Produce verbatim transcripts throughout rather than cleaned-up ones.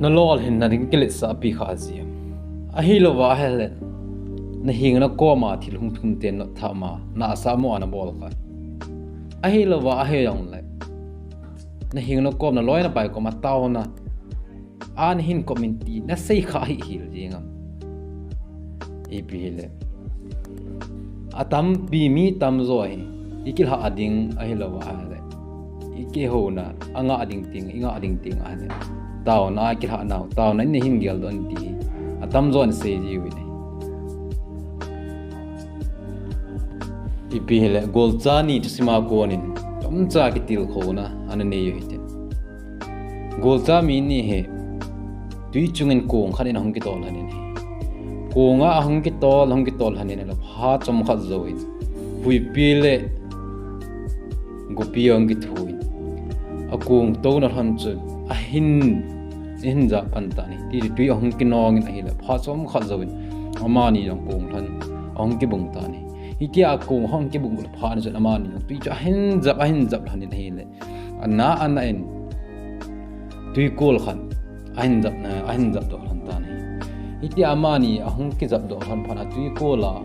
nalolhinna ding kiletsahpi kha ji em? Ahilouva ahile, naheng nakoma thil hung thum ten notthah ma, nasa mo a nabol kha. Ahilouva ahijongle, naheng nakom naloi napai koma taona a nahin kop in ti nasei kha hih hel jeng am? Ipi hile, atampi mi tamjo hi ikilhah ding ahilouva ahile, ikihouna angah ding teng, ingah ding teng ahile, taona a kilhah nau, taona in nahin geldoh in ti hi atamjo in asei jiuvin ahi. Ipi hile, golcha ni thusima konin chomcha kitilkhouna ana nei u hite. Golcha mi ni hi twi chungin kong khat in ahung kitol lhonin ahi. Konga ahung kitol, ahung kitol lhonin ahile, phat chomkhat jouvin huipi le gopi ahung kithuin, akong touna lhon chun ahin, ahin jah pan tan ahi. Ti twi ahung kinongin ahile, phat chomkhat jouvin amani jong kong lhon ahung kibung tan ahi. Hitia akong ahung kibung phat chun amani jong twi chu ahin jap, ahin jap lhonin ahile, ana, ana in twikol khat ahin jap, ahin japdoh lhon tan ahi. Hitia amani ahung kijapdoh lhon phat a, twikol a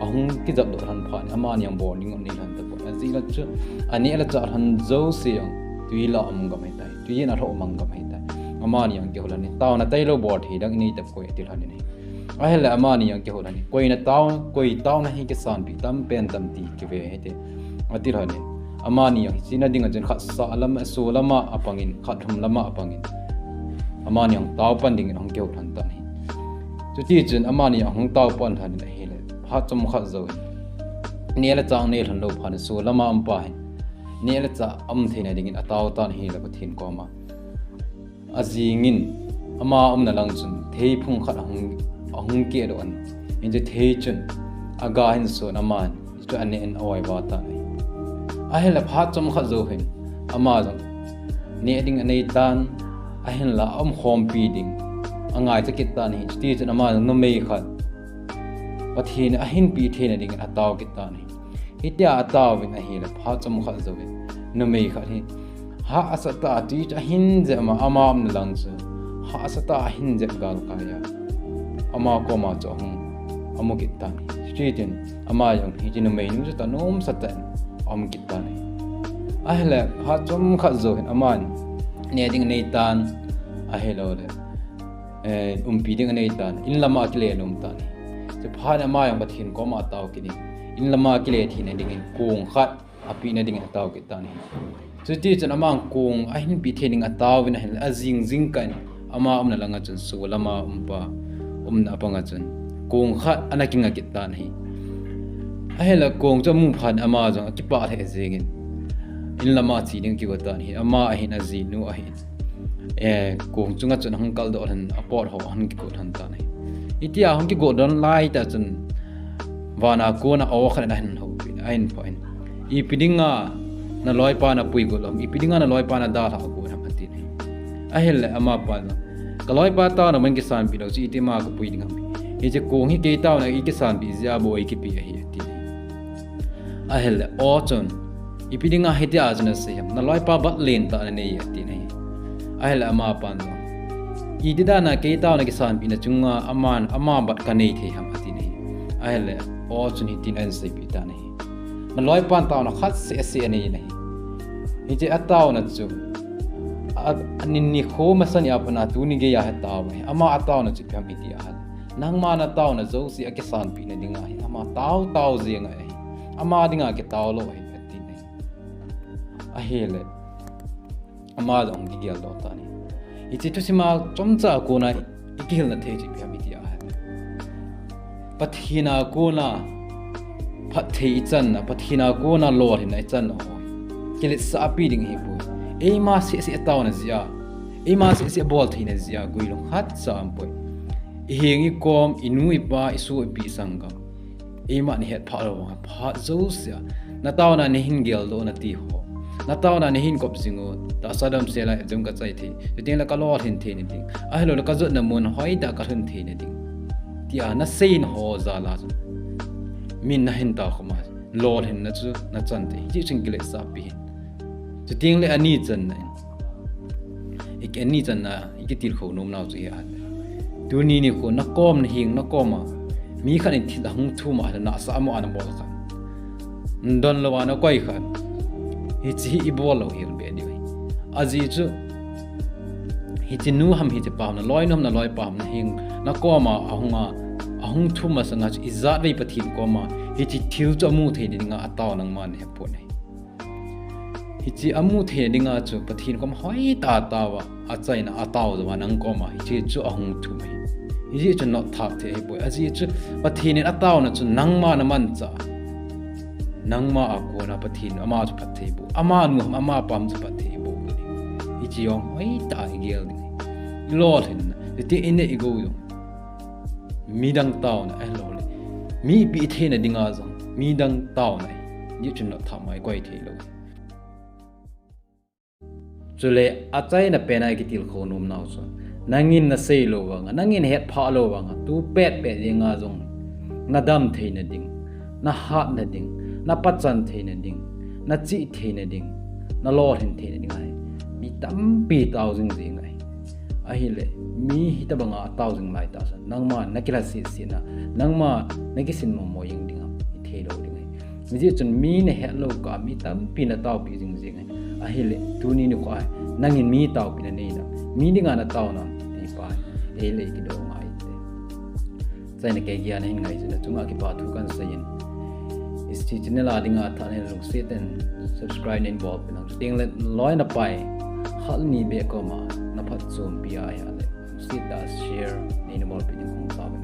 ahung kijapdoh lhon phat in amani jong bol ding anei lhon tapoi. Ajeh chu aneh le achah lhon jouse jong twi lah a um gam ahitai, twi in alhoh mang gam ahitai. Amani jong kihou lhonin, taona tailou bol thei dang inei tapoi ati lhonin ahi. Ahile amani jong kihou lhonin, koina tao, koi taona hi kisanpeh tam pen tam ti kive hite, ati lhonin. Amani jong hiche na dinga chun khat sah lama, so lama apangin, khat lhum lama apangin, amani jong tao pan dingin ahung kihou lhon tan ahi. Chutichun amani jong ahung tao pan lhonin ahile, phat chomkhat jouvin neh le chah nei lhon lou phat in so lama umpa hin neh le chah aum theina dingin atao tan ahile, Pathen koma ajingin ama umna lang chun theiphung khat ahung, ahung kehdoh in, hiche thei chun aga ahin son, aman hichu aneh in a-oi va tan ahi. Ahile phat chomkhat jou hin ama jong neh ding anei tan, ahinla aumkhompi ding angaicha kit tan ahi. Chutichun ama jong numei khat Pathen in ahinpeh theina dingin atao kit tan ahi. Hitia ataovin ahile phat chomkhat jouvin numei khat hi hahsatah a twi chu ahin jep a, ama umna lang chu hahsatah a ahin jep galkai a, ama koma chu ahung amu kit tan ahi. Chutin ama jong hiche numeinu chu thanomsatah in aum kit tan ahi. Ahile phat chomkhat jou hin aman neh ding anei tan, ahiloule umpi ding anei tan, in lama akile nom tan ahi. Chuphat in ama jong Pathen koma atao kit in, in lama akile theina dingin kong khat apehna dingin atao kit tan ahi. Chutichun aman kong ahinpeh thei ding ataovin ahile, ajing jingkah in ama umna langa chun so lama umpa umna apanga chun kong khat ana kinga kit tan ahi. Ahile kong chu amu phat in ama jong akipah lheh jengin in lama che ding akigo tan ahi. Ama ahin ajinu ahin kong chunga chun ahung kaldoh lhon, apotho ahung kigot lhon tan ahi. Hitia ahung kigot lhon laitah chun vana kona aw khat in ahin houpin, ahin phoh in, ipi dinga naloipa napuigot lou ham, ipi dinga naloipa nadalhah got ham atin ahi. Ahile amapan jong, kaloipa taona bou kisanpeh lou chu itima kapui ding ham, hiche kong hi kei taona eikisanpeh jeh a bou eikipe ahi atin ahi. Ahile aw chun, ipi dinga hitia chu nasei ham, naloipa bat lentah nanei atin ahi. Ahile amapan jong, iti dana kei taona kisanpehna chunga aman ama bat kanei thei ham atin ahi. Ahile aw chun hitin ahin seipeh tan ahi. Naloipan taona khat sehseh anei in ahi. Hiche ataona chu anikho masani a pat a tuni geiya hi atao ahi. Ama ataona chu ipi ham iti ahile, nangma nataona jouse akisanpehna dinga hi ama tao tao jeng ahi. Ama dinga kitao lou ahi atin ahi. Ahile ama jong kigeldoh tan ahi. Hiche thusima chomcha a kona ikihilna thei chu ipi ham iti ahile, Pathen a kona phatthei ichanna, Pathen a kona lolhinna ichanna ho kiletsahpi ding ahipoi. Eima sehseh taona jeh a, eima sehseh bol theina jeh a guilhung khatcha aumpoi. Iheng ikom, inu ipa, isoh ipi isanggam, eima nahetphah lou vanga phat jousea nataona nahin geldoh nati ho, nataona nahin kop jing u, tahsa damsel a exam kachai thei, chutengle kalolhin theina ding, ahiloule kajotna mun hoitah kalhun theina ding, tia naseina ho jal a chun min nahin taokhum a, lolhinna chu nachan thei, hiche chun kiletsahpi hin. Chutengle ani channa in, Iki ani channa, iki tilkhou nom nau chu hi a. Tuni nikho nakom nahing nakoma mi khat in thil ahung thum a, nahsah mo ana bol khat, nadon lou a nakoi khat, hiche hi ibol lou hel be diu ahi. Ajeh chu hiche nu ham hiche pa ham, naloi nu ham naloi pa ham, nahing nakoma ahung a, ahung thum masanga chu ijat vei Pathen koma hiche thil chu amu thei dinga atao nangma nahe pon ahi. Hiche amu thei dinga chu Pathen koma hoitah a atao a, achaina atao jou a nang koma hiche chu ahung thum ahi. Hijeh chun notthap thei ahipoi. Ajeh chu Pathen in ataona chu nangma namanchah, nangma a kona Pathen ama chu phatthei boh, ama nu ham ama pa ham chu phatthei boh. Hiche jong hoitah a igel ding ahi. Ilolhinna, hiti inei igou jong midang taona ahilouleh mi ipi itheina dinga jong midang taona ahi. Hijeh chun notthap ma ikoi thei lou. Chule achaina pena iki tilkhou nom nau chu, nangin nasei lou vanga, nangin hetphah lou vanga, tu petpet jenga jong nadam theina ding, nahatna ding, napachan theina ding, nachih theina ding, nalolhin theina ding ahi. Mi tampi tao jing jing ahi. Ahile mi hitobanga atao jing lai tah chun nangma nakilhasetsetna, nangma nakisin momo jeng ding ham ithei lou ding ahi. Hijeh chun mi nahet lou kah a mi tampi nataopi jing jing ahi. Ahile tuni nikho a hi nangin mi taopi nanei nam, mi dinga natao nam ti pa hi eile ikidoh ngai te. Achaina kei geiya nahin ngaichat na chunga kipa thu kahin seiyin. Hiche channel a dinga thaneina lungset in subscribe nahin bolpeh in lang, chutengle naloi napai khat ni beh koma naphatchompi ahile lungset tah a share neina bolpeh ding kahung tao.